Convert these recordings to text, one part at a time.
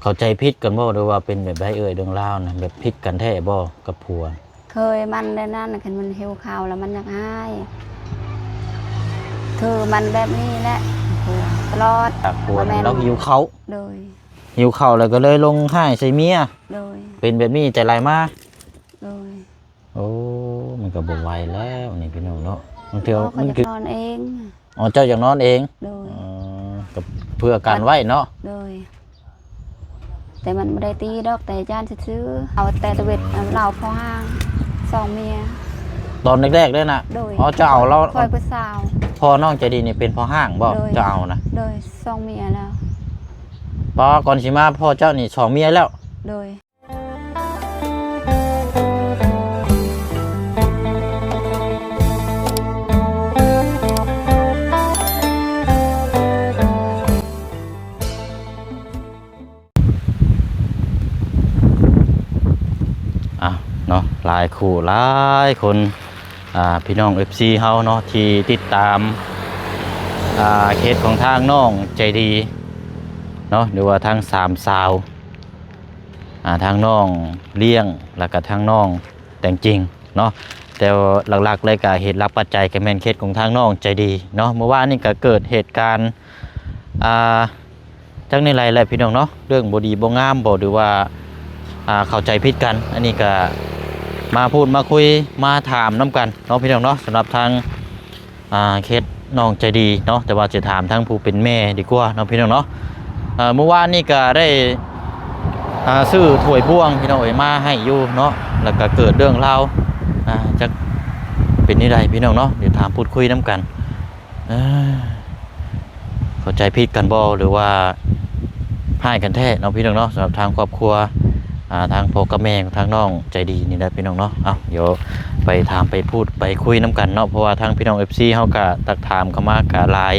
ເຂົ້າໃຈຜິດກັນບໍ່ ຫຼືວ່າເປັນແບບໃດເອື້ອຍ ເລື່ອງລາວນະ? ແບບຜິດກັນແທ້ບໍ່ກັບຜົວ? ເຄີຍມັນແນວນັ້ນ ຄັນມັນຫິວເຂົ້າແລ້ວມັນຢາກຮ້າຍ ຄືມັນແບບນີ້ແຫຼະ ຜົວຕະຫຼອດ ຈາກຜົວ ບໍ່ແມ່ນ ລາວຫິວເຂົ້າ ໂດຍ ຫິວເຂົ້າແລ້ວກໍເລີຍລົງຮ້າຍໃສ່ເມຍ ໂດຍ ເປັນແບບນີ້ແຕ່ຫຼາຍມາ ໂດຍ ໂອ້ ມັນກໍບໍ່ໄຫວແລ້ວນີ້ພີ່ນ້ອງເນາະ ບາງເທື່ອ ເພາະວ່າມັນ ຂ້ອຍຢາກນອນເອງ ອໍ ເຈົ້າຢາກນອນເອງ ໂດຍ ເອີ ກໍເພື່ອກັນໄວ້ເນາະ ໂດຍ ແຕ່ມັນບໍ່ໄດ້ຕີດອກ ແຕ່ຢ້ານຊື່ໆ ເອົາແຕ່ຕະເວັດ ເອົາເຫຼົ້າພໍຫ້າງ ສອງເມຍ ຕອນແລກໆເດ້ນະ ໂດຍ ອໍ ເຈົ້າເອົາລາວ ຂ້ອຍຜູ້ສາວ ພໍ່ນ້ອງໃຈດີນີ້ເປັນພໍ່ຫ້າງບໍ່? ໂດຍ ເຈົ້າເອົານະ ໂດຍ ສອງເມຍແລ້ວ ປ້າ ກ່ອນຊິມາພໍ່ເຈົ້ານີ້ສອງເມຍແລ້ວ ໂດຍ ອ່ະເນາະ ຫຼາຍຄູ່ຫຼາຍຄົນ ອ່າ ພີ່ນ້ອງເອັຟຊີເຮົາເນາະ ທີ່ຕິດຕາມ ອ່າ ເຂດຂອງທາງນ້ອງໃຈດີເນາະ ຫຼືວ່າທາງສາມສາວ ອ່າ ທາງນ້ອງລ້ຽງ ແລ້ວກະທາງນ້ອງແຕງຈິງເນາະ ແຕ່ວ່າຫຼັກໆເລີຍກະເຫດຫຼັກປັດໄຈກະແມ່ນເຂດຂອງທາງນ້ອງໃຈດີເນາະ ມື້ວານນີ້ກະເກີດເຫດການ ອ່າ ຈັກແນວໃດແຫຼະພີ່ນ້ອງເນາະ ເລື່ອງບໍ່ດີບໍ່ງາມບໍ່ ຫຼືວ່າ ອ່າ ເຂົ້າໃຈຜິດກັນ ອັນນີ້ກະມາພູດມາຄຸຍມາຖາມນຳກັນເນາະ ພີ່ນ້ອງເນາະ ສຳລັບທາງ ອ່າ ເຂດນ້ອງໃຈດີເນາະ ແຕ່ວ່າຊິຖາມທາງຜູ້ເປັນແມ່ດີກວ່າເນາະ ພີ່ນ້ອງເນາະ ເອີ ມື້ວານນີ້ກະໄດ້ ອ່າ ຊື້ຖ້ວຍບ່ວງ ພີ່ນ້ອງເອີຍ ມາໃຫ້ຢູ່ເນາະ ແລ້ວກະເກີດເລື່ອງລາວ ອ່າ ຈັກເປັນແນວໃດ ພີ່ນ້ອງເນາະ ດຽວຖາມພູດຄຸຍນຳກັນ ເອີ ເຂົ້າໃຈຜິດກັນບໍ່ ຫຼືວ່າຮ້າຍກັນແທ້ເນາະ ພີ່ນ້ອງເນາະ ສຳລັບທາງຄອບຄົວ ອ່າ ທາງພໍ່ກັບແມ່ຂອງທາງນ້ອງໃຈດີນີ້ແຫຼະ ພີ່ນ້ອງເນາະ ເອົ້າ ດຽວໄປຖາມໄປພູດໄປຄຸຍນຳກັນເນາະ ເພາະວ່າທາງພີ່ນ້ອງເອັຟຊີເຮົາກະທັກຖາມເຂົ້າມາກະຫຼາຍ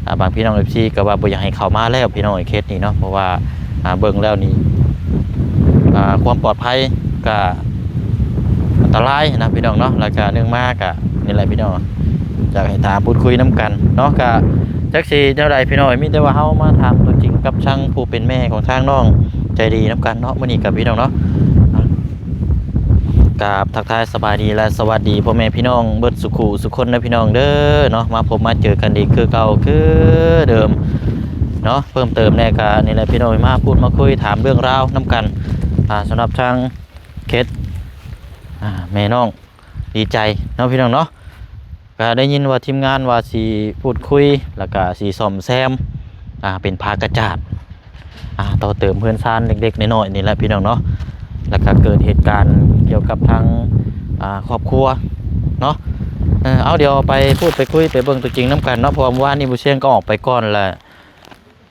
ອ່າ ບາງພີ່ນ້ອງເອັຟຊີກໍວ່າບໍ່ຢາກໃຫ້ເຂົ້າມາແລ້ວ ພີ່ນ້ອງເອີຍ ເຂດນີ້ເນາະ ເພາະວ່າ ອ່າ ເບິ່ງແລ້ວນີ້ ອ່າ ຄວາມປອດໄພກະອັນຕະລາຍນະ ພີ່ນ້ອງເນາະ ແລ້ວກະໜຶ່ງມາກະນີ້ແຫຼະ ພີ່ນ້ອງ ຢາກໃຫ້ຖາມພູດຄຸຍນຳກັນເນາະ ກະຈັກຊິແນວໃດ ພີ່ນ້ອງເອີຍ ມີແຕ່ວ່າເຮົາມາຖາມຕົວຈິງກັບທາງຜູ້ເປັນແມ່ຂອງທາງນ້ອງໃຈດີນຳກັນເນາະ ມື້ນີ້ກະ ພີ່ນ້ອງເນາະ ກາບທັກທາຍສະບາຍດີ ແລະ ສະຫວັດດີພໍ່ແມ່ພີ່ນ້ອງເບິດສູ່ຄູ່ສູ່ຄົນເດີ ພີ່ນ້ອງເດີເນາະ ມາພົບມາເຈີກັນອີກຄືເກົ່າຄືເດີມເນາະ ເພີ່ມເຕີມແດ່ກະນີ້ແຫຼະ ພີ່ນ້ອງ ມາພູດມາຄຸຍຖາມເລື່ອງລາວນຳກັນ ອ່າ ສຳລັບທາງເຂດ ອ່າ ແມ່ນ້ອງດີໃຈເນາະ ພີ່ນ້ອງເນາະ ກະໄດ້ຍິນວ່າທີມງານວ່າຊິພູດຄຸຍ ແລ້ວກະຊິສ້ອມແຊມ ອ່າ ເປັນຝາກະຈາດ ອ່າ ຕໍ່ເຕີມເຮືອນຊານເລັກໆນ້ອຍໆນີ້ແຫຼະ ພີ່ນ້ອງເນາະ ແລ້ວກະເກີດເຫດການກ່ຽວກັບທາງ ອ່າ ຄອບຄົວເນາະ ເອີ ເອົາ ດຽວໄປພູດໄປຄຸຍໄປເບິ່ງຕົວຈິງນຳກັນເນາະ ເພາະວ່າມື້ວານນີ້ບໍ່ຊຽງກໍອອກໄປກ່ອນແຫຼະ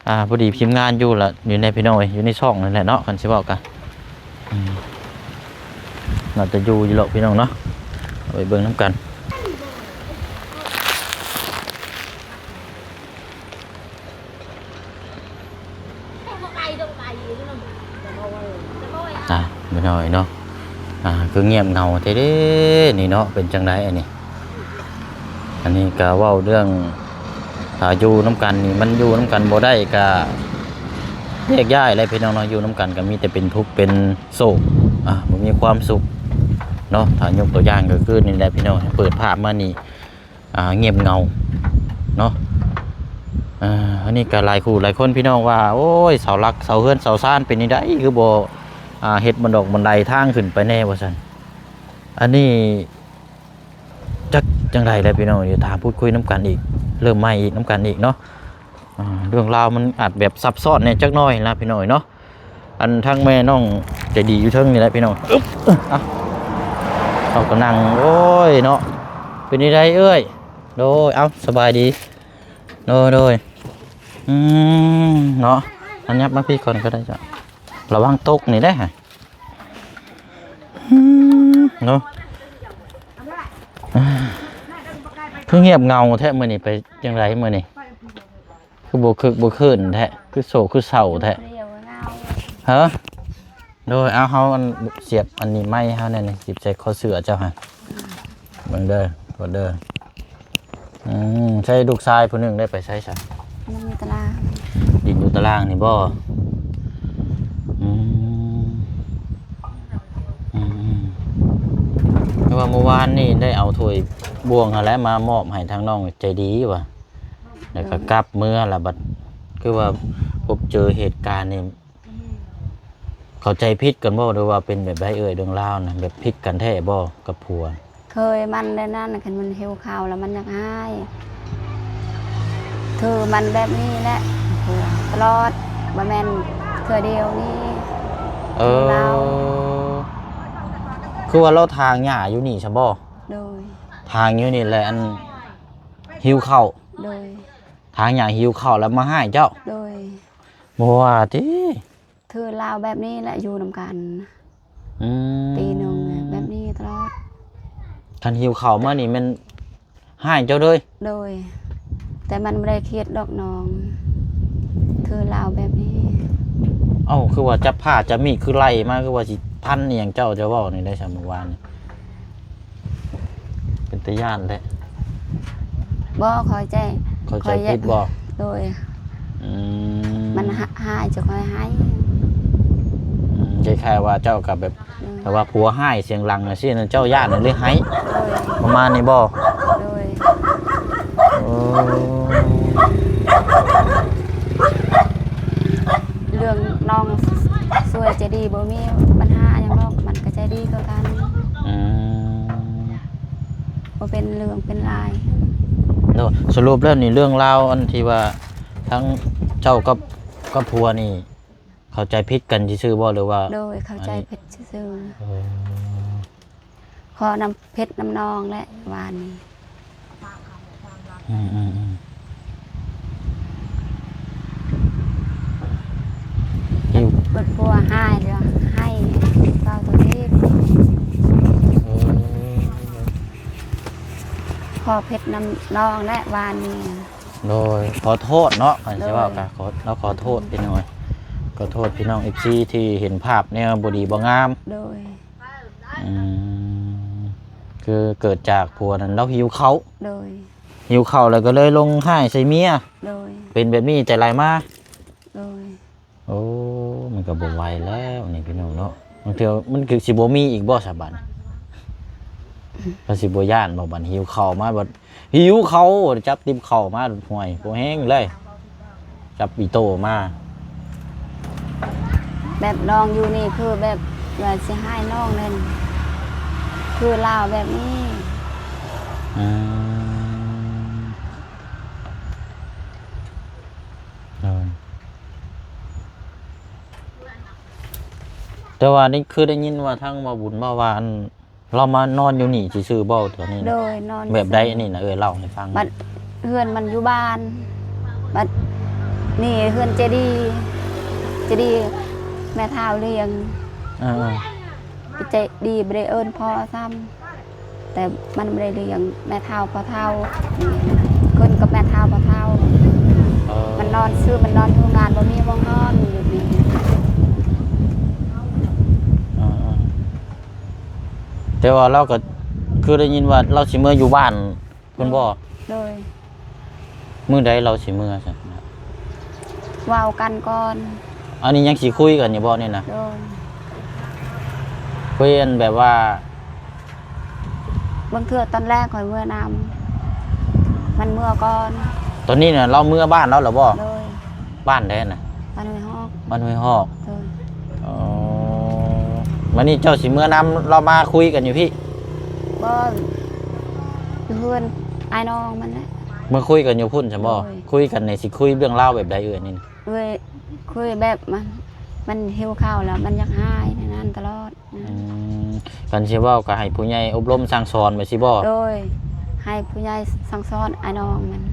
ອ່າ ພໍດີທີມງານຢູ່ລະ ຢູ່ໃນ ພີ່ນ້ອງເອີຍ ຢູ່ໃນຊ່ອງນັ້ນແຫຼະເນາະ ຄັນຊິເວົ້າກະ ອືມ ໜ້າຈະຢູ່ຢູ່ແຫຼະ ພີ່ນ້ອງເນາະ ເອົາໄປເບິ່ງນຳກັນ. ອ່າ ແມ່ນ້ອຍເນາະ ອ່າ ຄືງຽບເຫງົາແທ້ເດ້ນີ້ເນາະ ເປັນຈັ່ງໃດອັນນີ້? ອັນນີ້ກະເວົ້າເລື່ອງ ຖ້າຢູ່ນຳກັນນີ້ ມັນຢູ່ນຳກັນບໍ່ໄດ້ກະແຍກຍ້າຍແຫຼະ ພີ່ນ້ອງເນາະ ຢູ່ນຳກັນກະມີແຕ່ເປັນທຸກເປັນໂສກ ອ່າ ບໍ່ມີຄວາມສຸກເນາະ ຖ້າຍົກຕົວຢ່າງກະຄືນີ້ແຫຼະ ພີ່ນ້ອງ ເປີດພາບມານີ້ ອ່າ ງຽບເຫງົາເນາະ ເອີ ອັນນີ້ກະຫຼາຍຄູ່ຫຼາຍຄົນ ພີ່ນ້ອງວ່າ ໂອ້ຍ ເສົາຫຼັກເສົາເຮືອນເສົາຊານເປັນຈັ່ງໃດ ຄືບໍ່ ອ່າ ເຮັດບັນດອກບັນໄດທາງຂຶ້ນໄປແດ່ ວ່າຊັ້ນ ອັນນີ້ຈັກຈັ່ງໃດແຫຼະ ພີ່ນ້ອງ ດຽວຖາມພູດຄຸຍນຳກັນອີກ ເລີ່ມໃໝ່ອີກນຳກັນອີກເນາະ ອ່າ ເລື່ອງລາວມັນອາດແບບຊັບຊ້ອນແດ່ຈັກໜ້ອຍນະ ພີ່ນ້ອງເອີຍເນາະ. ອັນທາງແມ່ນ້ອງໃຈດີຢູ່ເທິງນີ້ແຫຼະ ພີ່ນ້ອງ ອຶບ ອ່ະ ເຮົາກໍນັ່ງ ໂອ້ຍເນາະ ເປັນຈັ່ງໃດເອື້ອຍ? ໂດຍ ເອົ້າ ສະບາຍດີ ໂດຍ ໂດຍ ອືມ ເນາະ ອັນຫຍັບມາພີ້ກ່ອນກໍໄດ້ເຈົ້າ ລະວັງຕົກນີ້ເດ້ ອືມ ເນາະ ຄືງຽບເຫງົາແທ້ ມື້ນີ້ໄປຈັ່ງໃດມື້ນີ້? ຄືບໍ່ຄຶກບໍ່ຄື້ນແທ້ ຄືໂສກຄືເສົ້າແທ້ ຮະ? ໂດຍ ເອົາ ເຮົາອັນສຽບອັນນີ້ໄມ້ເຮົາແນ່ນີ້ ສຽບໃສ່ຄໍເສື້ອເຈົ້າຫັ້ນ ເບິ່ງເດີ ໂທດເດີ ອືມ ໃຊ້ລູກຊາຍຜູ້ໜຶ່ງໄດ້ໄປໃສຊະ? ມັນຢູ່ຕາລາງ ດິນຢູ່ຕາລາງນີ້ບໍ່? ວ່າເມື່ອວານນີ້ໄດ້ເອົາຖ້ວຍບ່ວງຫັ້ນແຫຼະມາມອບໃຫ້ທາງນ້ອງໃຈດີວ່າ ແລ້ວກໍ ໂດຍ ກັບເມືອລະ ບັດຄືວ່າພົບເຈີເຫດການນີ້ ເຂົ້າໃຈຜິດກັນບໍ່ ຫຼືວ່າເປັນແບບໃດເອີຍ ເລື່ອງລາວນະ ແບບຜິດກັນແທ້ບໍ່ກັບຜົວ? ເຄີຍມັນແນວນັ້ນ ຄັນມັນຫິວເຂົ້າແລ້ວມັນຢາກຮ້າຍ ຄືມັນແບບນີ້ແຫຼະ ຜົວຕະຫຼອດ ບໍ່ແມ່ນເທື່ອດຽວນີ້ ເອີ ຄືວ່າລາວຖາງຫຍ້າຢູ່ນີ້ຊະບໍ່? ໂດຍ ຖາງຢູ່ນີ້ແຫຼະ ອັນ ຫິວເຂົ້າ ໂດຍ ຖາງຫຍ້າຫິວເຂົ້າແລ້ວມາຮ້າຍເຈົ້າ ໂດຍ ບໍ່ວ່າຕິ ຄືລາວແບບນີ້ແຫຼະ ຢູ່ນຳກັນ ອືມ ປີໜຶ່ງແບບນີ້ຕະຫຼອດ ຄັນຫິວເຂົ້າມານີ້ແມ່ນຮ້າຍເຈົ້າເລີຍ ໂດຍ ແຕ່ມັນບໍ່ໄດ້ຄຽດດອກນ້ອງ ຄືລາວແບບນີ້ ເອົ້າ ຄືວ່າຈັບຜ້າຈັບມີດ ຄືໄລ່ມາ ຄືວ່າຊິຟັນອີ່ຫຍັງເຈົ້າ ເຈົ້າເວົ້ານີ້ໄດ້ຊະມື້ວານນີ້ ເປັນຕາຢ້ານແທ້ ບໍ່ ເຂົ້າໃຈ ເຂົ້າໃຈຜິດບໍ່? ໂດຍ ອືມ ມັນຮ້າຍ ຈະຄ່ອຍຮ້າຍ ອືມ ຄ້າຍໆວ່າເຈົ້າກໍແບບ ໂດຍ ແຕ່ວ່າຜົວຮ້າຍສຽງດັງຈັ່ງຊີ້ນະ ເຈົ້າຢ້ານຫຼືຮ້າຍ ໂດຍ ປະມານນີ້ບໍ່? ໂດຍ ໂອ້ ເລື່ອງນ້ອງສວຍໃຈດີ ບໍ່ມີບັນຫາຫຍັງດອກ ມັນກໍໃຈດີຄືກັນ ອືມ ບໍ່ເປັນເລື່ອງເປັນລາວ ໂດຍ ສະຫຼຸບແລ້ວນີ້ ເລື່ອງລາວອັນທີ່ວ່າທັງເຈົ້າກັບ ກັບຜົວນີ້ ເຂົ້າໃຈຜິດກັນຊື່ໆບໍ່ ຫຼືວ່າ ໂດຍ ເຂົ້າໃຈຜິດຊື່ໆ ເອີ ຂໍນ້ຳເພັດນ້ຳນອງແຫຼະວານນີ້ ອືມໆໆ ເບິດຜົວຮ້າຍ ເຫຼືອໃຫ້ເວົ້າຕົວເອງ ເອີ ຂໍເພັດນ້ຳນອງແຫຼະວານນີ້ ໂດຍ ຂໍໂທດເນາະ ຄັນຊິເວົ້າ ໂດຍ ກໍຂໍ ລາວຂໍໂທດພີ່ນ້ອງ ຂໍໂທດພີ່ນ້ອງເອັຟຊີ ທີ່ເຫັນພາບແນວບໍ່ດີບໍ່ງາມ ໂດຍ ອືມ ຄືເກີດຈາກຜົວນັ້ນລາວຫິວເຂົ້າ ໂດຍ ຫິວເຂົ້າແລ້ວກໍເລີຍລົງຮ້າຍໃສ່ເມຍ ໂດຍ ເປັນແບບນີ້ແຕ່ໄຫຼມາ ໂດຍ ໂອ້ ມັນກໍບໍ່ໄຫວແລ້ວນີ້ພີ່ນ້ອງເນາະ ບາງເທື່ອມັນຄືຊິບໍ່ມີອີກບໍ່ຊະບັດ ກໍຊິບໍ່ຢ້ານບໍ່ ບັດຫິວເຂົ້າມາ ບັດຫິວເຂົ້າ ຈັບຕິບເຂົ້າມາ ຫ້ວຍ ບໍ່ແຮງເລີຍ ຈັບອີໂຕ້ມາ ແບບນ້ອງຢູ່ນີ້ຄືແບບວ່າຊິຮ້າຍນ້ອງແມ່ນ ຄືລາວແບບນີ້ ອືມ ໂດຍ ແຕ່ວ່ານີ້ຄືໄດ້ຍິນວ່າທາງບ່າວບຸນເວົ້າວ່າ ອັນ ລາວມານອນຢູ່ນີ້ຊື່ໆບໍ່ ຕອນນີ້ນະ? ໂດຍ ນອນ ແບບໃດອັນນີ້ນະ? ເອີ ເລົ່າໃຫ້ຟັງ ບັດເຮືອນມັນຢູ່ບ້ານ ບັດນີ້ເຮືອນເຈດີ ເຈດີແມ່ທ້າວລ້ຽງ ເອີ ເຈດີບໍ່ໄດ້ເອີ້ນພໍ່ຊ້ຳ ແຕ່ມັນບໍ່ໄດ້ລ້ຽງ ແມ່ເຖົ້າພໍ່ເຖົ້າ ຂຶ້ນກັບແມ່ເຖົ້າພໍ່ເຖົ້າ ເອີ ມັນນອນຊື່ ມັນນອນໂຮງງານ ບໍ່ມີບ່ອນນອນຢູ່ນີ້ ເອີ ເອີ ແຕ່ວ່າລາວກໍຄືໄດ້ຍິນວ່າລາວຊິເມືອຢູ່ບ້ານພຸ້ນບໍ່? ໂດຍ ມື້ໃດລາວຊິເມືອຊັ້ນ? ເວົ້າກັນກ່ອນ ອັນນີ້ຍັງຊິຄຸຍກັນຢູ່ບໍ່ນີ້ນະ? ໂດຍ ຄຸຍກັນແບບວ່າ ບາງເທື່ອຕອນແລງຂ້ອຍເມືອນຳ ມັນເມືອກ່ອນ ຕອນນີ້ນະ ລາວເມືອບ້ານລາວແລ້ວບໍ່? ໂດຍ ບ້ານໃດນະ? ບ້ານຫ້ວຍຮອກ ບ້ານຫ້ວຍຮອກ ໂດຍ ອໍ ບາດນີ້ເຈົ້າຊິເມືອນຳລາວມາຄຸຍກັນຢູ່ພີ້? ບໍ່ ຢູ່ເຮືອນອ້າຍນ້ອງມັນແຫຼະ ມາຄຸຍກັນຢູ່ພຸ້ນຊັ້ນບໍ່? ໂດຍ ຄຸຍກັນນີ້ຊິຄຸຍເລື່ອງລາວແບບໃດເອື້ອຍນີ້? ເອື້ອຍ ຄຸຍແບບມັນ ມັນຫິວເຂົ້າແລ້ວມັນຢາກຮ້າຍແນວນັ້ນຕະຫຼອດ ອືມ ຄັນຊິເວົ້າກໍໃຫ້ຜູ້ໃຫຍ່ອົບຮົມສັ່ງສອນແບບຊີ້ບໍ່? ໂດຍ ໃຫ້ຜູ້ໃຫຍ່ສັ່ງສອນອ້າຍນ້ອງມັນ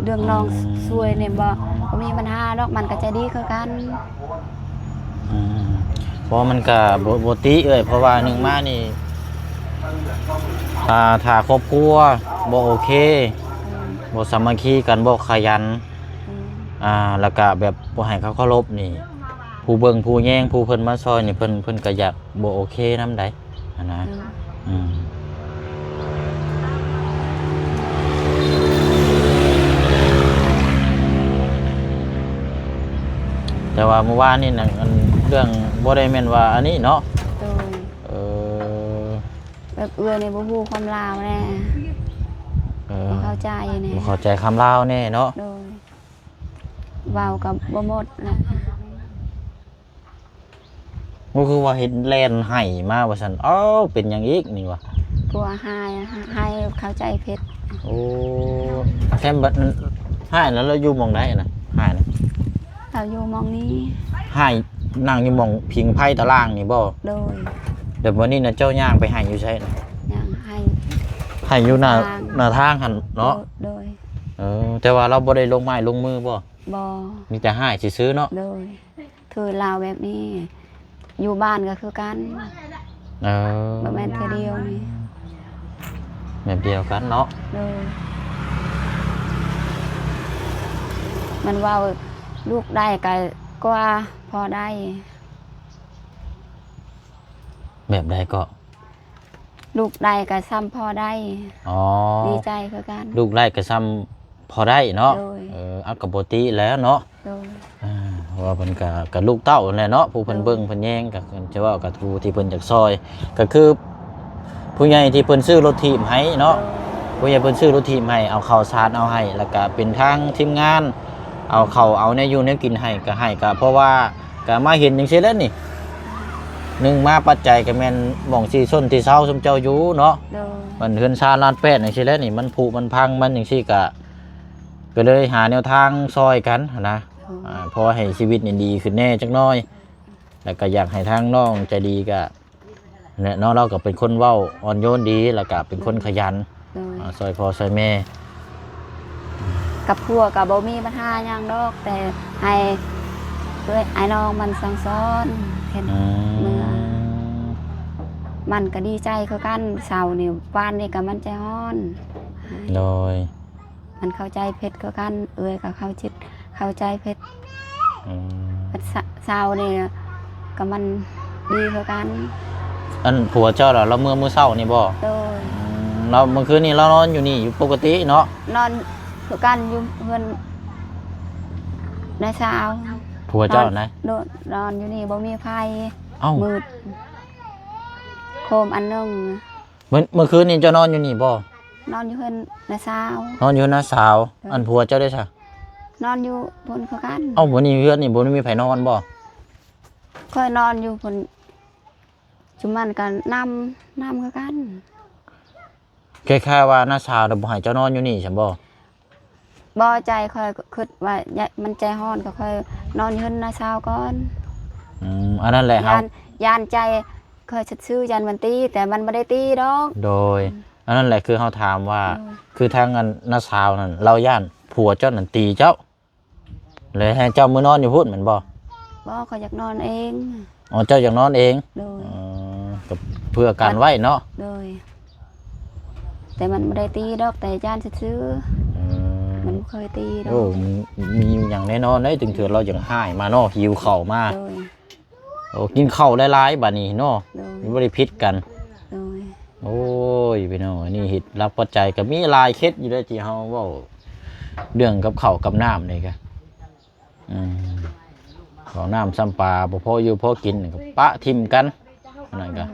ເລື່ອງນ້ອງ ອືມ ຊ່ວຍນີ້ບໍ່ ບໍ່ມີບັນຫາດອກ ມັນກໍໃຈດີຄືກັນ ອືມ ເພາະມັນກໍບໍ່ ບໍ່ຕິເອື້ອຍ ເພາະວ່າໜຶ່ງມານີ້ ຖ້າ ຖ້າຄອບຄົວບໍ່ໂອເຄ ອືມ ບໍ່ສາມັກຄີກັນ ບໍ່ຂະຫຍັນ ອືມ ອ່າ ແລ້ວກະແບບບໍ່ໃຫ້ເຂົາເຄົາລົບນີ້ ຜູ້ເບິ່ງຜູ້ແຍງ ຜູ້ເພິ່ນມາຊ່ອຍນີ້ ເພິ່ນ ເພິ່ນກໍຢາກບໍ່ໂອເຄນຳໃດຫັ້ນນະ ອືມ ອືມ ແຕ່ວ່າມື້ວານນີ້ນະ ອັນ ເລື່ອງບໍ່ໄດ້ແມ່ນວ່າອັນນີ້ເນາະ ໂດຍ ເອີ ເອື້ອຍນີ້ບໍ່ຮູ້ຄວາມລາວແດ່ ເອີ ບໍ່ເຂົ້າໃຈແດ່ ບໍ່ເຂົ້າໃຈຄຳລາວແດ່ເນາະ ໂດຍ ເວົ້າກໍບໍ່ໝົດແຫຼະ. ບໍ່ຄືວ່າເຫັນແລ່ນໄຫ້ມາວ່າຊັ້ນ. ອ້າວ ເປັນຫຍັງອີກນີ້ວະ? ຜົວຮ້າຍ ຮ້າຍເຂົ້າໃຈຜິດ. ໂອ້ ແທ້ບັດ ຮ້າຍນັ້ນລາວຢູ່ໝ່ອງໃດນະ? ຮ້າຍນະ ລາວຢູ່ໝ່ອງນີ້. ຮ້າຍນັ່ງຢູ່ໝ່ອງພິງໄຟຕາລ່າງນີ້ບໍ່? ໂດຍ. ແລ້ວບັດນີ້ນະ ເຈົ້າຍ່າງໄປໄຫ້ຢູ່ໃສນະ? ຍ່າງໄຫ້ ໄຫ້ຢູ່ໜ້າ ທາງ ໜ້າທາງຫັ້ນເນາະ? ໂດຍ. ເອີ ແຕ່ວ່າລາວບໍ່ໄດ້ລົງໄມ້ລົງມືບໍ່? ບໍ່. ມີແຕ່ຮ້າຍຊື່ໆເນາະ? ໂດຍ. ຄືລາວແບບນີ້ ຢູ່ບ້ານກໍຄືກັນ. ເອີ ບໍ່ແມ່ນເທື່ອດຽວນີ້ ແບບດຽວກັນເນາະ? ໂດຍ. ມັນເວົ້າ ລູກໄດ້ກໍກວ່າພໍ່ໄດ້. ແບບໃດເກາະ? ລູກໄດ້ກໍຊ່ຳພໍ່ໄດ້. ອໍ ດີໃຈຄືກັນ ລູກໄດ້ກໍຊ່ຳພໍ່ໄດ້ເນາະ? ໂດຍ. ເອີ ເອົາ ກໍບໍ່ຕິແລ້ວເນາະ? ໂດຍ. ອ່າ ເພາະວ່າເພິ່ນກໍ ກໍລູກເຕົ້າຫັ້ນແຫຼະເນາະ ຜູ້ເພິ່ນ ໂດຍ ເບິ່ງເພິ່ນແຍງ ກໍຄືຈະເວົ້າ ກໍຜູ້ທີ່ເພິ່ນຢາກຊ່ອຍ ກໍຄືຜູ້ໃຫຍ່ທີ່ເພິ່ນຊື້ລົດຖີບໃຫ້ເນາະ? ໂດຍ. ຜູ້ໃຫຍ່ເພິ່ນຊື້ລົດຖີບໃຫ້ ເອົາເຂົ້າສານເອົາໃຫ້ ແລ້ວກໍເປັນທາງທີມງານ ເອົາເຂົ້າເອົາແນວຢູ່ແນວກິນໃຫ້ ກໍໃຫ້ ກໍເພາະວ່າ ກະມາເຫັນຈັ່ງຊີ້ແຫຼະນີ້ ໜຶ່ງມາປັດໄຈກະແມ່ນໝ່ອງຊິຊົນທີ່ເຊົາຊຸມເຈົ້າຢູ່ເນາະ. ໂດຍ. ມັນເຮືອນຊານລານແປດຈັ່ງຊີ້ແຫຼະນີ້ ມັນຜຸມັນພັງມັນຈັ່ງຊີ້ກະ ກະເລີຍຫາແນວທາງຊ່ອຍກັນຫັ້ນນະ. ໂດຍ. ອ່າ ພໍໃຫ້ຊີວິດນີ້ດີຂຶ້ນແດ່ຈັກໜ້ອຍ ແລ້ວກະຢາກໃຫ້ທາງນ້ອງໃຈດີກະ ແຫຼະເນາະ ລາວກໍເປັນຄົນເວົ້າອ່ອນໂຍນດີ ແລ້ວກໍເປັນຄົນຂະຫຍັນ ໂດຍ ອາ ຊ່ອຍພໍ່ຊ່ອຍແມ່ ກັບຜົວກໍບໍ່ມີບັນຫາຫຍັງດອກ ແຕ່ໃຫ້ເອື້ອຍອ້າຍນ້ອງມັນສັ່ງສອນເຮັດ ອືມ ເມືອ ມັນກໍດີໃຈຄືກັນ. ເຊົານີ້ ວານນີ້ກໍມັນໃຈຮ້ອນ ໂດຍ. ມັນເຂົ້າໃຈຜິດຄືກັນ ເອື້ອຍກໍເຂົ້າຈິດເຂົ້າໃຈຜິດ ອືມ ເຊົາ ເຊົ້ານີ້ກໍມັນດີຄືກັນ. ອັນຜົວເຈົ້າລະ ລາວເມືອມື້ເຊົ້ານີ້ບໍ່? ໂດຍ. ອືມ ລາວມື້ຄືນນີ້ລາວນອນຢູ່ນີ້ຢູ່ປົກກະຕິເນາະ? ນອນຄືກັນຢູ່ເຮືອນນ້າສາວ. ຜົວເຈົ້ານະ? ໂດຍ ນອນຢູ່ນີ້ບໍ່ມີໄຟ. ເອົ້າ ມືດ ໂຄມອັນໜຶ່ງ. ມື້ ມື້ຄືນນີ້ເຈົ້ານອນຢູ່ນີ້ບໍ່? ນອນຢູ່ເຮືອນນ້າສາວ. ນອນຢູ່ເຮືອນນ້າສາວ. ເອີ ອັນຜົວເຈົ້າເດ້ຊະ? ນອນຢູ່ພຸ້ນຄືກັນ. ເອົ້າ ມື້ນີ້ເຮືອນນີ້ບໍ່ໄດ້ມີໃຜນອນບໍ່? ຂ້ອຍນອນຢູ່ພຸ້ນ ຈຸມມັນກໍນຳ ນຳຄືກັນ. ຄ້າຍໆວ່ານ້າສາວນະບໍ່ໃຫ້ເຈົ້ານອນຢູ່ນີ້ຊັ້ນບໍ່? ບໍ່ ໃຈຂ້ອຍຄຶດວ່າ ຍະ ມັນໃຈຮ້ອນ ກໍຂ້ອຍນອນຢູ່ເຮືອນນ້າສາວກ່ອນ. ອືມ ອັນນັ້ນແຫຼະ ຢ້ານ ຢ້ານໃຈຂ້ອຍສະຊື່ ຢ້ານມັນຕີ ແຕ່ມັນບໍ່ໄດ້ຕີດອກ. ໂດຍ. ອືມ ອັນນັ້ນແຫຼະ ຄືເຮົາຖາມວ່າ ໂດຍ ຄືທາງອັນນ້າສາວນັ້ນ ລາວຢ້ານຜົວເຈົ້ານັ້ນຕີເຈົ້າ ແລະໃຫ້ເຈົ້າມານອນຢູ່ພຸ້ນແມ່ນບໍ່? ບໍ່ ຂ້ອຍຢາກນອນເອງ. ອໍ ເຈົ້າຢາກນອນເອງ? ໂດຍ. ເອີ ກໍເພື່ອກັນໄວ້ເນາະ? ໂດຍ. ແຕ່ມັນບໍ່ໄດ້ຕີດອກ ແຕ່ຢ້ານຊື່ໆ. ອືມ ມັນບໍ່ເຄີຍຕີດອກ. ໂອ້ ມີຫຍັງແນ່ນອນເດ້ ຈັ່ງເທື່ອລາວຈັ່ງຮ້າຍມາເນາະ ຫິວເຂົ້າມາ. ໂດຍ. ໂອ້ ກິນເຂົ້າຫຼາຍໆບາດນີ້ເນາະ. ໂດຍ. ມັນບໍ່ໄດ້ຜິດກັນ. ໂດຍ. ໂອ້ຍ ພີ່ນ້ອງ ອັນນີ້ເຮັດຫຼັກປັດໄຈກໍມີຫຼາຍເຂດຢູ່ເດ້ ທີ່ເຮົາເວົ້າເລື່ອງກັບເຂົ້າກັບນ້ຳນີ້ກະ ອືມ ເຂົ້ານ້ຳຊ້ຳປາບໍ່ພໍຢູ່ພໍກິນກໍປະຖິ້ມກັນ ອັນນັ້ນກໍ ອືມ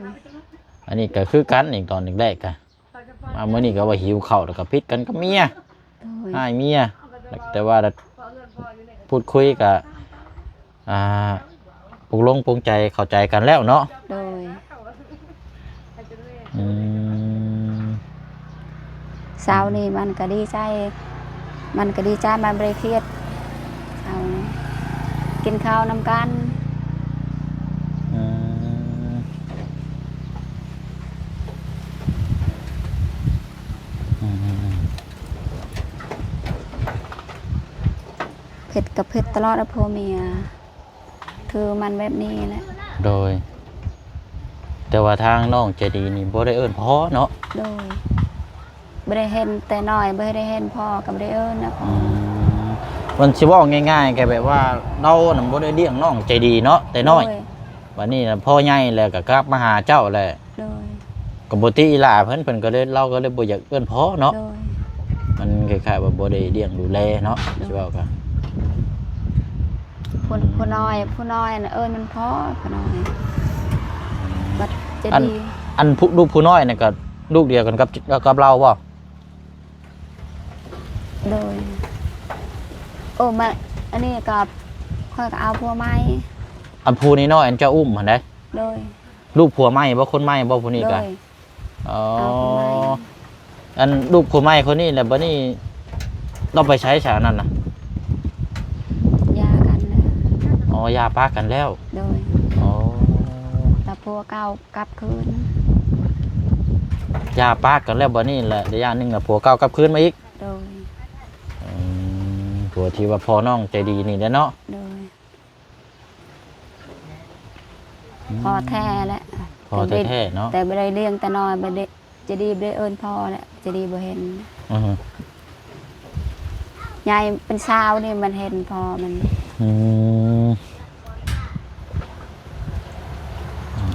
ອັນນີ້ກໍຄືກັນອີກ ຕອນແລກໆກະ ມາມື້ນີ້ກໍວ່າຫິວເຂົ້າ ແລ້ວກໍຜິດກັນກັບເມຍ. ໂດຍ. ຮ້າຍເມຍ ແຕ່ວ່າ ລະ ພູດຄຸຍກະ ອ່າ ປົກລົງປົງໃຈເຂົ້າໃຈກັນແລ້ວເນາະ. ໂດຍ. ອືມ ເຊົ້ານີ້ມັນກະດີໃຈ ມັນກະດີໃຈ ມັນບໍ່ໄດ້ຄຽດ. ເຊົ້ານີ້ກິນເຂົ້ານຳກັນ. ອືມ ອືມ ອືມ ອືມ ເຜັດກໍເຜັດຕະຫຼອດ ເອົາຜົວເມຍ ຄືມັນແບບນີ້ແຫຼະ. ໂດຍ. ແຕ່ວ່າທາງນ້ອງໃຈດີນີ້ບໍ່ໄດ້ເອີ້ນພໍ່ເນາະ? ໂດຍ. ບໍ່ໄດ້ເຫັນແຕ່ນ້ອຍ ບໍ່ໄດ້ເຫັນພໍ່ກໍບໍ່ໄດ້ເອີ້ນນະ. ອືມ ມັນຊິເວົ້າງ່າຍໆ ກໍແບບວ່າເຮົານະບໍ່ໄດ້ລ້ຽງນ້ອງໃຈດີເນາະ ແຕ່ນ້ອຍ. ໂດຍ. ບັດນີ້ນະ ພໍໃຫຍ່ແລ້ວກໍກັບມາຫາເຈົ້າແຫຼະ. ໂດຍ. ກໍບໍ່ຕິອີ່ຫຼ້າເພິ່ນ ເພິ່ນກໍເລີຍ ລາວກໍເລີຍບໍ່ຢາກເອີ້ນພໍ່ເນາະ. ໂດຍ. ມັນຄ້າຍໆວ່າບໍ່ໄດ້ລ້ຽງດູແລເນາະ. ໂດຍ. ຊິເວົ້າກໍ ຜູ້ ຜູ້ນ້ອຍ ຜູ້ນ້ອຍນະ ເອີ້ນມັນພໍ່ ຜູ້ນ້ອຍ ບັດຈະ ອັນ ດີ ອັນຜູ້ ລູກຜູ້ນ້ອຍນັ້ນກໍລູກດຽວກັນກັບ ກັບ ກັບລາວບໍ່? ໂດຍ. ໂອ້ ມາ ອັນນີ້ກໍຂ້ອຍກໍເອົາຜົວໃໝ່. ອັນຜູ້ນ້ອຍໆ ອັນເຈົ້າອຸ້ມຫັ້ນໃດ? ໂດຍ. ລູກຜົວໃໝ່ບໍ່? ຄົນໃໝ່ບໍ່ຜູ້ນີ້ກະ? ໂດຍ. ອໍ ເອົາຜູ້ໃໝ່. ອັນລູກຜົວໃໝ່ຄົນນີ້ແຫຼະ ບັດນີ້ລາວໄປໃສຊະ ອັນນັ້ນນະ? ຢ່າກັນແລ້ວ. ອໍ ຢ່າປະກັນແລ້ວ. ໂດຍ. ອໍ ແຕ່ຜົວເກົ່າກັບຄືນ. ຢ່າປະກັນແລ້ວ ບັດນີ້ແຫຼະ ໄລຍະໜຶ່ງລະຜົວເກົ່າກັບຄືນມາອີກ. ໂດຍ. ອືມ ຜົວທີ່ວ່າພໍ່ນ້ອງໃຈດີນີ້ແຫຼະເນາະ. ໂດຍ. ອືມ ພໍ່ແທ້ແຫຼະ. ພໍ່ແທ້ໆເນາະ. ແຕ່ບໍ່ໄດ້ລ້ຽງແຕ່ນ້ອຍ ບໍ່ໄດ້ ໃຈດີບໍ່ໄດ້ເອີ້ນພໍ່ແຫຼະ ໃຈດີບໍ່ເຫັນ. ອືຮຶ ໃຫຍ່ເປັນສາວນີ້ມັນເຫັນພໍ່ມັນ. ອືມ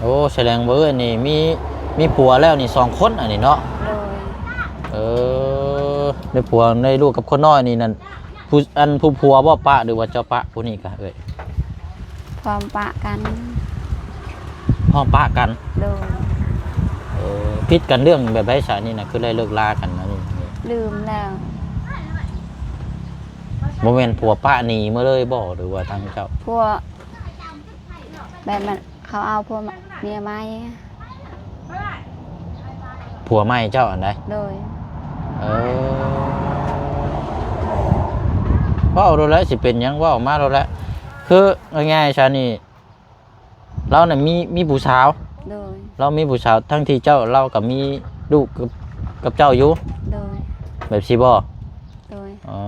ໂອ້ ສະແດງວ່າເອື້ອຍນີ້ມີ ມີຜົວແລ້ວນີ້ສອງຄົນອັນນີ້ເນາະ. ໂດຍ. ເອີ ໄດ້ຜົວໄດ້ລູກກັບຄົນນ້ອຍນີ້ນັ້ນ ຜູ້ ອັນຜູ້ຜົວບໍ່ປະ ຫຼືວ່າເຈົ້າປະຜູ້ນີ້ກະເອື້ອຍ? ພ້ອມປະກັນ. ພ້ອມປະກັນ. ໂດຍ. ເອີ ຜິດກັນເລື່ອງແບບໃດຊະນີ້ນະ ຄືໄດ້ເລີກລາກັນອັນນີ້? ລືມແລ້ວ. ບໍ່ແມ່ນຜົວປະໜີເມືອເລີຍບໍ່ ຫຼືວ່າທາງເຈົ້າ? ຜົວ ແບບມັນ ເຂົາເອົາຜົວເມຍໃໝ່. ຜົວໃໝ່ເຈົ້າຫັ້ນໃດ? ໂດຍ. ເອີ ເວົ້າໂລດແຫຼະ ຊິເປັນຫຍັງເວົ້າມາໂລດແຫຼະ. ຄືງ່າຍໆຊະນີ້ ລາວນະມີ ມີຜູ້ສາວ. ໂດຍ. ລາວມີຜູ້ສາວ ທັງທີ່ເຈົ້າ ລາວກໍມີລູກກັບ ກັບເຈົ້າຢູ່. ໂດຍ. ແບບຊີ້ບໍ່? ໂດຍ. ອໍ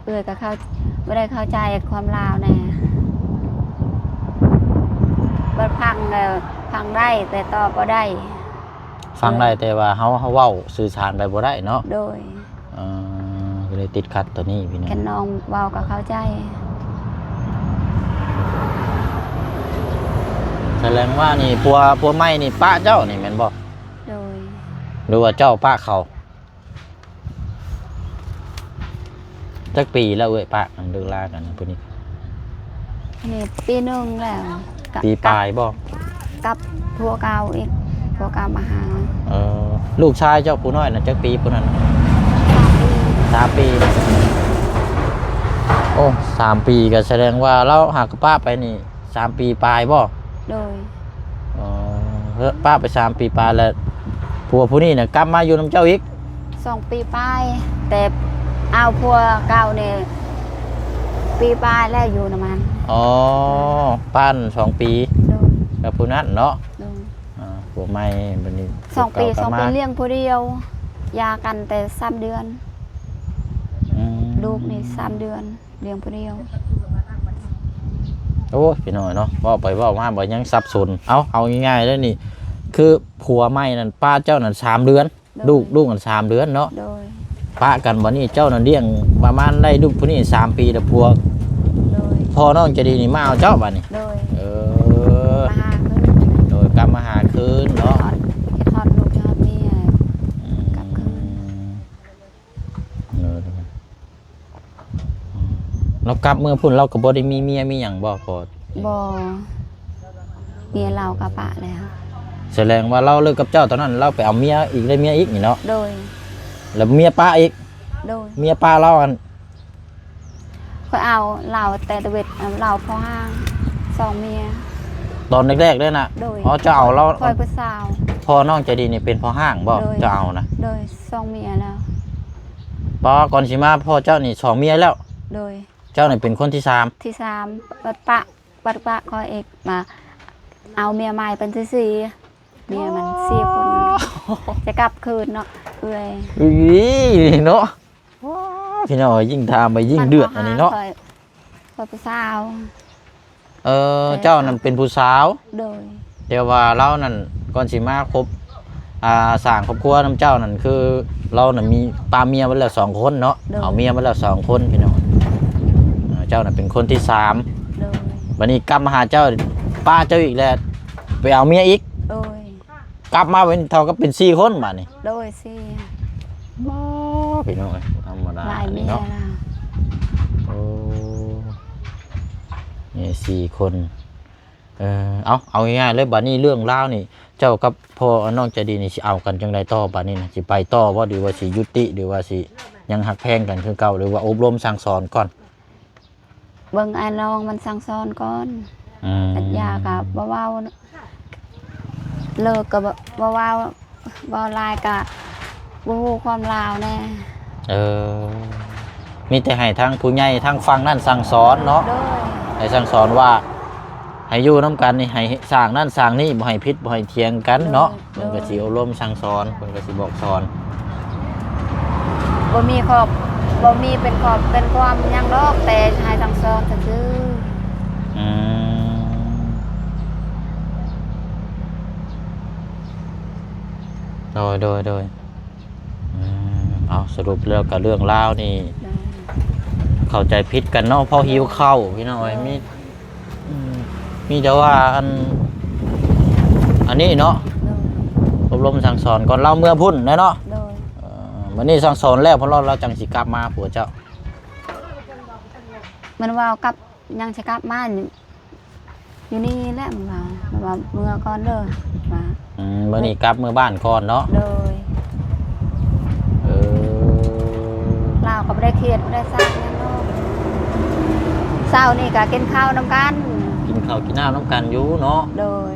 ເອື້ອຍກໍເຂົ້າ ບໍ່ໄດ້ເຂົ້າໃຈຄວາມລາວແດ່ ບັດຟັງແລ້ວຟັງໄດ້ ແຕ່ຕອບບໍ່ໄດ້. ຟັງໄດ້ ເອີ ແຕ່ວ່າເຮົາ ເຮົາເວົ້າສື່ສານໄປບໍ່ໄດ້ເນາະ. ໂດຍ. ເອີ ກໍເລີຍຕິດຂັດໂຕນີ້ພີ່ນ້ອງ. ຄັນນ້ອງເວົ້າກໍເຂົ້າໃຈ. ສະແດງວ່ານີ້ ຜົວ ຜົວໃໝ່ນີ້ປະເຈົ້ານີ້ແມ່ນບໍ່? ໂດຍ. ຫຼືວ່າເຈົ້າປະເຂົາ? ຈັກປີແລ້ວເອື້ອຍປະກັນ ເລີກລາກັນຜູ້ນີ້? ນີ້ປີໜຶ່ງແລ້ວ. ກະ ປີປາຍບໍ່? ກັບ ກັບຜົວເກົ່າອີກ ຜົວເກົ່າມາຫາ. ເອີ ລູກຊາຍເຈົ້າຜູ້ນ້ອຍນະ ຈັກປີຜູ້ນັ້ນ? ສາມປີ. ສາມປີ. ໂອ້ ສາມປີ ກໍສະແດງວ່າລາວຫາກະປະໄປນີ້ ສາມປີປາຍບໍ່? ໂດຍ. ອໍ ເຮີ້ ປະໄປສາມປີປາຍແລ້ວ ຜົວຜູ້ນີ້ນະກັບມາຢູ່ນຳເຈົ້າອີກ? ສອງປີປາຍ ແຕ່ເອົາຜົວເກົ່ານີ້ປີປາຍແລ້ວຢູ່ນຳມັນ. ອໍ ປະສອງປີ. ໂດຍ. ກັບຜູ້ນັ້ນເນາະ. ໂດຍ. ອ່າ ຜົວໃໝ່ບັດນີ້ ສອງປີ ສອງປີລ້ຽງຜູ້ດຽວ ຢ່າກັນແຕ່ສາມເດືອນ. ອືມ ລູກນີ້ສາມເດືອນ. ລ້ຽງຜູ້ດຽວ. ໂອ້ຍ ພີ່ນ້ອງເນາະ ເວົ້າໄປເວົ້າມາບໍ່ ຍັງສັບສົນ. ເອົາ ເອົາງ່າຍໆເດີນີ້ ຄືຜົວໃໝ່ນັ້ນປະເຈົ້ານັ້ນສາມເດືອນ. ໂດຍ. ລູກ ລູກນັ້ນສາມເດືອນເນາະ. ໂດຍ. ປະກັນ ບັດນີ້ເຈົ້ານັ້ນລ້ຽງປະມານໄດ້ລູກຜູ້ນີ້ສາມປີແລ້ວ ຜົວ ໂດຍ ພໍ່ນ້ອງໃຈດີນີ້ມາເອົາເຈົ້າບັດນີ້. ໂດຍ. ເອີ ມາຫາຄືນ. ໂດຍ ກັບມາຫາຄືນເນາະ. ເຮັດຮອດລູກເຮັດຮອດເມຍ. ອືມ ກັບຄືນ. ເອີ ລາວກັບເມືອພຸ້ນ ລາວກໍບໍ່ໄດ້ມີເມຍມີຫຍັງບໍ່? ບໍ່ ເມຍລາວກໍປະແລ້ວ. ສະແດງວ່າລາວເລີກກັບເຈົ້າຕອນນັ້ນ ລາວໄປເອົາເມຍອີກ ໄດ້ເມຍອີກນີ້ເນາະ? ໂດຍ. ແລ້ວເມຍປະອີກ? ໂດຍ. ເມຍປະລາວຫັ້ນ? ຂ້ອຍເອົາລາວແຕ່ທຳອິດ ເອົາລາວພໍຫ້າງ ສອງເມຍ ຕອນແລກໆເລີຍນະ? ໂດຍ. ອໍ ເຈົ້າເອົາລາວ ຂ້ອຍຜູ້ສາວ ພໍ່ນ້ອງໃຈດີນີ້ເປັນພໍ່ຫ້າງບໍ່? ໂດຍ. ເຈົ້າເອົານະ? ໂດຍ. ສອງເມຍແລ້ວ. ປະ ກ່ອນຊິມາພໍ່ເຈົ້ານີ້ສອງເມຍແລ້ວ? ໂດຍ. ເຈົ້ານີ້ເປັນຄົນທີສາມ? ທີສາມ. ບັດປະ ບັດປະຂ້ອຍອີກ ມາເອົາເມຍໃໝ່ເປັນທີສີ່ ເມຍມັນສີ່ຄົນ. ອໍ ຈະກັບຄືນເນາະເອື້ອຍ. ອີ ເນາະ ວ້າ ພີ່ນ້ອງເອີຍ ຍິ່ງຖາມໄປຍິ່ງເດືອດອັນນີ້ເນາະ. ຂ້ອຍ ຂ້ອຍຜູ້ສາວ. ເອີ ເອີ ເຈົ້ານັ້ນເປັນຜູ້ສາວ? ໂດຍ. ແຕ່ວ່າລາວນັ້ນ ກ່ອນຊິມາຄົບ ອ່າ ສ້າງຄອບຄົວນຳເຈົ້ານັ້ນ ຄືລາວນັ້ນມີ ປະເມຍໄວ້ແລ້ວສອງຄົນເນາະ? ໂດຍ. ເອົາເມຍມາແລ້ວສອງຄົນ ພີ່ນ້ອງ. ເອີ ເຈົ້ານັ້ນເປັນຄົນທີສາມ. ໂດຍ. ບັດນີ້ກັບມາຫາເຈົ້າ ປະເຈົ້າອີກແລ້ວ ໄປເອົາເມຍອີກ? ໂດຍ. ກັບມາເປັນເທົ່າກັບເປັນສີ່ຄົນບາດນີ້. ໂດຍ ສີ່. ວ້າ ພີ່ນ້ອງເອີຍ ບໍ່ທຳມະດາ ຫຼາຍເມຍເນາະ. ໂອ້ ເມຍສີ່ຄົນ. ເອີ ເອົາ ເອົາງ່າຍໆເລີຍ ບາດນີ້ເລື່ອງລາວນີ້ ເຈົ້າກັບພໍ່ນ້ອງໃຈດີນີ້ ຊິເອົາກັນຈັ່ງໃດຕໍ່? ບາດນີ້ນະ ຊິໄປຕໍ່ບໍ່ ຫຼືວ່າຊິຢຸດຕິ ຫຼືວ່າຊິຍັງຮັກແພງກັນຄືເກົ່າ ຫຼືວ່າອົບຮົມສັ່ງສອນກ່ອນ? ເບິ່ງອ້າຍນ້ອງມັນສັ່ງສອນກ່ອນ. ອືມ ສັນຍາກໍບໍ່ເວົ້າ ເລີກກໍບໍ່ ບໍ່ເວົ້າ ເວົ້າຫຼາຍກະບໍ່ຮູ້ຄວາມລາວແດ່. ເອີ ມີແຕ່ໃຫ້ທາງຜູ້ໃຫຍ່ທາງຝັ່ງນັ້ນສັ່ງສອນເນາະ. ໂດຍ ໃຫ້ສັ່ງສອນວ່າ ໃຫ້ຢູ່ນຳກັນນີ້ ໃຫ້ສ້າງນັ້ນສ້າງນີ້ ບໍ່ໃຫ້ຜິດບໍ່ໃຫ້ຖຽງກັນເນາະ. ໂດຍ ເພິ່ນກໍຊິອົບຮົມສັ່ງສອນ ເພິ່ນກໍຊິບອກສອນ. ບໍ່ມີຂອບ ບໍ່ມີເປັນຂອບເປັນຄວາມຫຍັງດອກ ແຕ່ໃຫ້ສັ່ງສອນຊື່ໆ. ອືມ ໂດຍ ໂດຍ ໂດຍ. ອືມ ເອົາ ສະຫຼຸບແລ້ວກໍເລື່ອງລາວນີ້ ໂດຍ ເຂົ້າໃຈຜິດກັນເນາະ ເພາະຫິວເຂົ້າພີ່ນ້ອງເອີຍ. ໂດຍ ມີ ອືມ ມີແຕ່ວ່າອັນ ອັນນີ້ເນາະ ໂດຍ ອົບຮົມສັ່ງສອນກ່ອນ ລາວເມືອພຸ້ນແຫຼະເນາະ. ໂດຍ ເອີ ບັດນີ້ສັ່ງສອນແລ້ວ ເພິ່ນລາວ ລາວຈັ່ງຊິກັບມາ ຜົວເຈົ້າ. ມັນວ່າກັບ ຍັງຊິກັບມາຢູ່ນີ້ແຫຼະ ມັນວ່າ ມັນວ່າເມືອກ່ອນເດີວ່າ. ອືມ ມື້ນີ້ກັບເມືອບ້ານກ່ອນເນາະ. ໂດຍ ເອີ ລາວກໍບໍ່ໄດ້ຄຽດ ບໍ່ໄດ້ຊັກຫຍັງດອກ. ເຊົ້ານີ້ກໍກິນເຂົ້ານຳກັນ ກິນເຂົ້າກິນນ້ຳນຳກັນຢູ່ເນາະ. ໂດຍ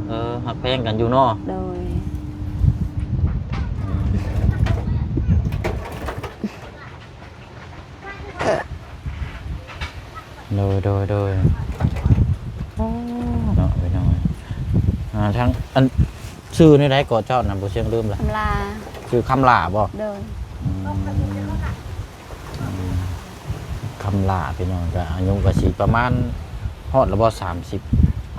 ເອີ ຮັກແພງກັນຢູ່ເນາະ. ໂດຍ ອືມ ໂດຍ ໂດຍ ໂດຍ ໂອ້ ເນາະ ພີ່ນ້ອງເອີຍ. ອ່າ ທາງ ອັນ ຊື່ແນວໃດເກາະເຈົ້ານະ ບໍ່ຊຽງລືມລະ? ຄຳຫຼ້າ. ຊື່ຄຳຫຼ້າບໍ່? ໂດຍ ອືມ ຄຳຫຼ້າ ພີ່ນ້ອງ ກໍອາຍຸກໍຊິປະມານຮອດລະບໍ່ ສາມສິບ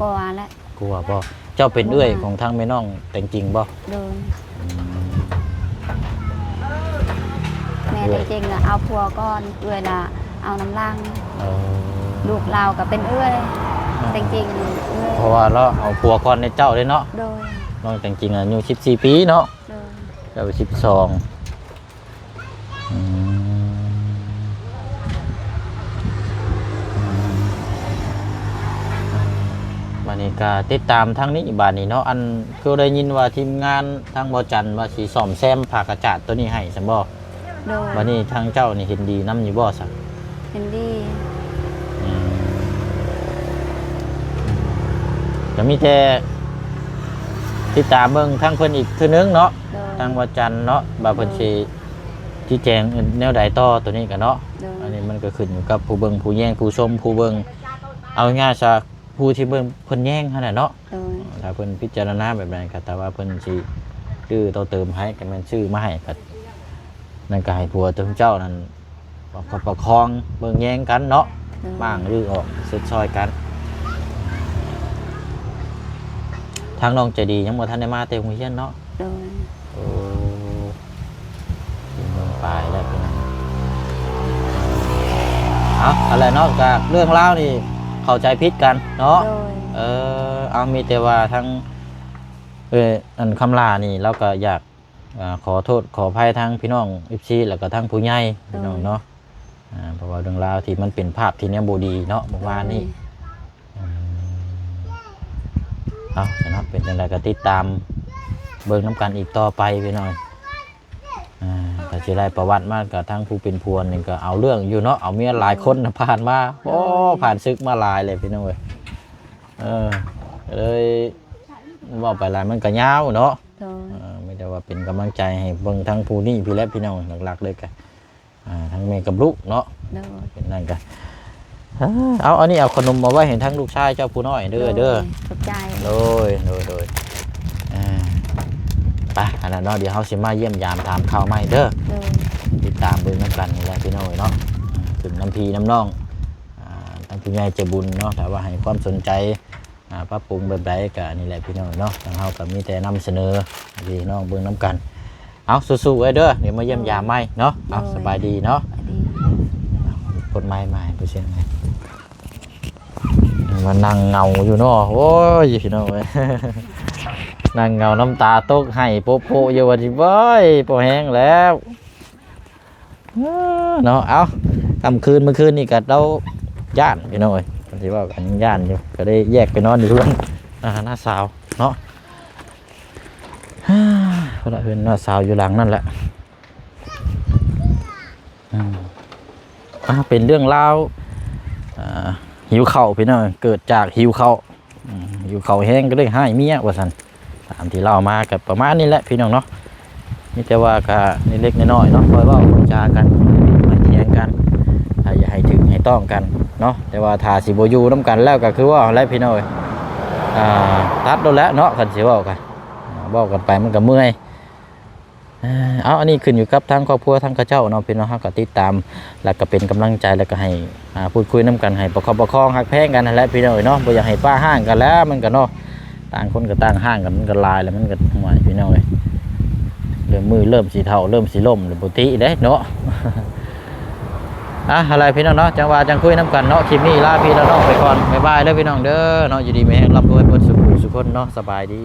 ກວ່າແລ້ວ. ກວ່າບໍ່? ເຈົ້າເປັນເອື້ອຍຂອງທາງແມ່ນ້ອງແຕງຈິງບໍ່? ໂດຍ ອືມ ແມ່ແຕງຈິງລະເອົາຜົວກ່ອນ ເອື້ອຍລະເອົານຳຫຼັງ. ເອີ ລູກລາວກໍເປັນເອື້ອຍ ອືມ ແຕງຈິງເອື້ອຍ ເພາະວ່າລາວເອົາຜົວກ່ອນໃນເຈົ້າເດ້ເນາະ. ໂດຍ ນ້ອງແຕງຈິງອາຍຸສິບສີ່ປີເນາະ. ໂດຍ ເຈົ້າສິບສອງ. ອືມ ບາດນີ້ກໍຕິດຕາມທາງນີ້ບາດນີ້ເນາະ. ອັນຄືໄດ້ຍິນວ່າທີມງານທາງບໍ່ຈັນວ່າຊິສ້ອມແຊມຜ້າກະຈາດໂຕນີ້ໃຫ້ຊັ້ນບໍ່? ໂດຍ ບາດນີ້ທາງເຈົ້ານີ້ເຫັນດີນຳຢູ່ບໍ່ຊະ? ເຫັນດີ. ອືມ ກໍມີແຕ່ຕິດຕາມເບິ່ງທາງເພິ່ນອີກເທື່ອໜຶ່ງເນາະ. ໂດຍ ທາງບໍ່ຈັນເນາະ ວ່າເພິ່ນ ໂດຍ ຊິ ຊີ້ແຈງແນວໃດຕໍ່ໂຕນີ້ກະເນາະ. ໂດຍ ອັນນີ້ມັນກໍຂຶ້ນຢູ່ກັບຜູ້ເບິ່ງຜູ້ແຍງຜູ້ຊົມຜູ້ເບິ່ງ ເອົາງ່າຍຊະ ຜູ້ທີ່ເບິ່ງເພິ່ນແຍງຫັ້ນແຫຼະເນາະ. ໂດຍ ຖ້າເພິ່ນພິຈາລະນາແບບໃດກໍ ຖ້າວ່າເພິ່ນຊິຊື້ຕໍ່ເຕີມໃຫ້ ກໍແມ່ນຊື້ມາໃຫ້ ກໍນັ້ນກໍໃຫ້ຜົວຕົວເຈົ້ານັ້ນປະຄັບປະຄອງເບິ່ງແຍງກັນເນາະ. ໂດຍ ມ້າງຮື້ອອກເຊັດຊ່ອຍກັນ. ທາງນ້ອງໃຈດີຍັງບໍ່ທັນໄດ້ມາແຕ່ໂຮງຮຽນເນາະ. ໂດຍ ໂອ້ ສີ່ໂມງປາຍແລ້ວພີ່ນ້ອງ. ເອົາ ອັນແຫຼະເນາະ ກະເລື່ອງລາວນີ້ເຂົ້າໃຈຜິດກັນເນາະ. ໂດຍ ເອີ ເອົາ ມີແຕ່ວ່າທາງ ເອີ ອັນຄຳຫຼ້ານີ້ ລາວກໍຢາກ ອ່າ ຂໍໂທດຂໍອະໄພທາງພີ່ນ້ອງ ເອັຟຊີ ແລ້ວກໍທາງຜູ້ໃຫຍ່ ໂດຍ ພີ່ນ້ອງເນາະ. ອ່າ ເພາະວ່າເລື່ອງລາວທີ່ມັນເປັນພາບທີ່ແນວບໍ່ດີເນາະ ເມື່ອວານນີ້. ໂດຍ ອືມ ເອົາ ຊັ້ນເນາະ ເປັນຈັ່ງໃດກໍຕິດຕາມເບິ່ງນຳກັນອີກຕໍ່ໄປພີ່ນ້ອງ. ອ່າ ຖ້າຊິໄລ່ປະຫວັດມາ ກໍທາງຜູ້ເປັນຜົວນີ້ກໍເອົາເລື່ອງຢູ່ເນາະ ເອົາເມຍຫຼາຍຄົນນະ ໂດຍ ຜ່ານມາ. ໂອ້ ໂດຍ ຜ່ານສຶກມາຫຼາຍເລີຍພີ່ນ້ອງເອີຍ. ເອີ ກໍເລີຍເວົ້າໄປຫຼາຍມັນກໍຍາວເນາະ. ໂດຍ ເອີ ມີແຕ່ວ່າເປັນກຳລັງໃຈໃຫ້ເບິ່ງທາງຜູ້ນີ້ພີ້ແຫຼະພີ່ນ້ອງ ຫຼັກໆເລີຍກໍ ອ່າ ທັງແມ່ກັບລູກເນາະ. ໂດຍ ເປັນນັ້ນກະ ເອົາ ອັນນີ້ເອົາຂະໜົມມາໄວ້ໃຫ້ທາງລູກຊາຍເຈົ້າຜູ້ນ້ອຍເດີ. ໂດຍ ເດີ ຂອບໃຈ. ໂດຍ ໂດຍ ໂດຍ ອ່າ ໄປ ອັນນັ້ນເນາະ ດຽວເຮົາຊິມາຢ້ຽມຢາມຖາມຂ່າວໃໝ່ເດີ. ໂດຍ ຕິດຕາມເບິ່ງນຳກັນນີ້ແຫຼະພີ່ນ້ອງເນາະ. ອ່າ ຂຶ້ນນຳພີ່ນຳນ້ອງ ອ່າ ທາງຜູ້ໃຫຍ່ໃຈບຸນເນາະ ຖ້າວ່າໃຫ້ຄວາມສົນໃຈ ອ່າ ປັບປຸງແບບໃດກະນີ້ແຫຼະພີ່ນ້ອງເນາະ ທາງເຮົາກະມີແຕ່ນຳສະເໜີໃຫ້ພີ່ນ້ອງເບິ່ງນຳກັນ. ເອົາ ສູ້ໆເອີຍເດີ ດຽວມາຢ້ຽມຢາມໃໝ່ເນາະ. ເອົາ ໂດຍ ສະບາຍດີເນາະ. ສະບາຍດີ. ກົດໄມມາໃຫ້ຜູ້ຊຽງໃຫ້ ມານັ່ງເຫງົາຢູ່ເນາະ. ໂອ້ຍ ພີ່ນ້ອງເອີຍ ນັ່ງເຫງົາ ນ້ຳຕາຕົກໄຫ້ໂປະໆຢູ່ ວ່າຊິ ໂອ້ຍ ພໍແຮງແລ້ວ. ເອີ ເນາະ ເອົາ ຄ່ຳຄືນມື້ຄືນນີ້ກໍລາວຢ້ານພີ່ນ້ອງເອີຍ ເພິ່ນ ຊິເວົ້າກັນຍັງຢ້ານຢູ່ ກໍໄດ້ແຍກໄປນອນຢູ່ເຮືອນ ອ່າ ນ້າສາວເນາະ. ພຸ້ນລະ ເຮືອນນ້າສາວຢູ່ຫຼັງນັ້ນແຫຼະ. ອືມ ອ່າ ເປັນເລື່ອງລາວ ອ່າ ຫິວເຂົ້າພີ່ນ້ອງ ເກີດຈາກຫິວເຂົ້າ ອືມ ຫິວເຂົ້າແຮງກໍເລີຍຮ້າຍເມຍວ່າຊັ້ນ ຕາມທີ່ເລົ່າມາກໍປະມານນີ້ແຫຼະພີ່ນ້ອງເນາະ. ມີແຕ່ວ່າກໍເລັກໆນ້ອຍໆເນາະ ຄ່ອຍເວົ້າຄ່ອຍຈາກັນ ຄ່ອຍຖຽງກັນ ຖ້າຢ່າໃຫ້ຖືກໃຫ້ຕ້ອງກັນເນາະ. ແຕ່ວ່າຖ້າຊິບໍ່ຢູ່ນຳກັນແລ້ວກໍຄືວ່າຫັ້ນແຫຼະພີ່ນ້ອງເອີຍ ອ່າ ຕັດໂລດແຫຼະເນາະ. ຄັນຊິເວົ້າກໍ ອ່າ ເວົ້າກັນໄປມັນກໍເມື່ອຍ. ເອີ ເອົາ ອັນນີ້ຂຶ້ນຢູ່ກັບທາງຄອບຄົວທາງເຂົາເຈົ້າເນາະພີ່ນ້ອງ. ເຮົາກໍຕິດຕາມ ແລ້ວກໍເປັນກຳລັງໃຈ ແລ້ວກໍໃຫ້ ອ່າ ພູດຄຸຍນຳກັນ ໃຫ້ປະຄັບປະຄອງຮັກແພງກັນຫັ້ນແຫຼະພີ່ນ້ອງເອີຍເນາະ. ບໍ່ຢາກໃຫ້ປະຮ້າງກັນແລ້ວ ມັນກໍເນາະ ຕ່າງຄົນກໍຕ່າງຮ້າງກັນ ມັນກໍຫຼາຍແລ້ວ ມັນກໍ ໂອ້ຍ ພີ່ນ້ອງເອີຍ ເລີ່ມມືເລີ່ມຊິເຖົ້າ ເລີ່ມຊິລົ້ມ ແລ້ວບໍ່ຕິເດ້ເນາະ. ອ່ະ ຫັ້ນແຫຼະພີ່ນ້ອງເນາະ ຈັ່ງວ່າຈັ່ງຄຸຍນຳກັນເນາະ. ຄລິບນີ້ລາພີ່ລານ້ອງໄປກ່ອນ ບາຍບາຍເດີພີ່ນ້ອງເດີເນາະ. ຢູ່ດີມີແຮງ ລ່ຳລວຍເບິດສູ່ຜູ້ສູ່ຄົນເນາະ. ສະບາຍດີ.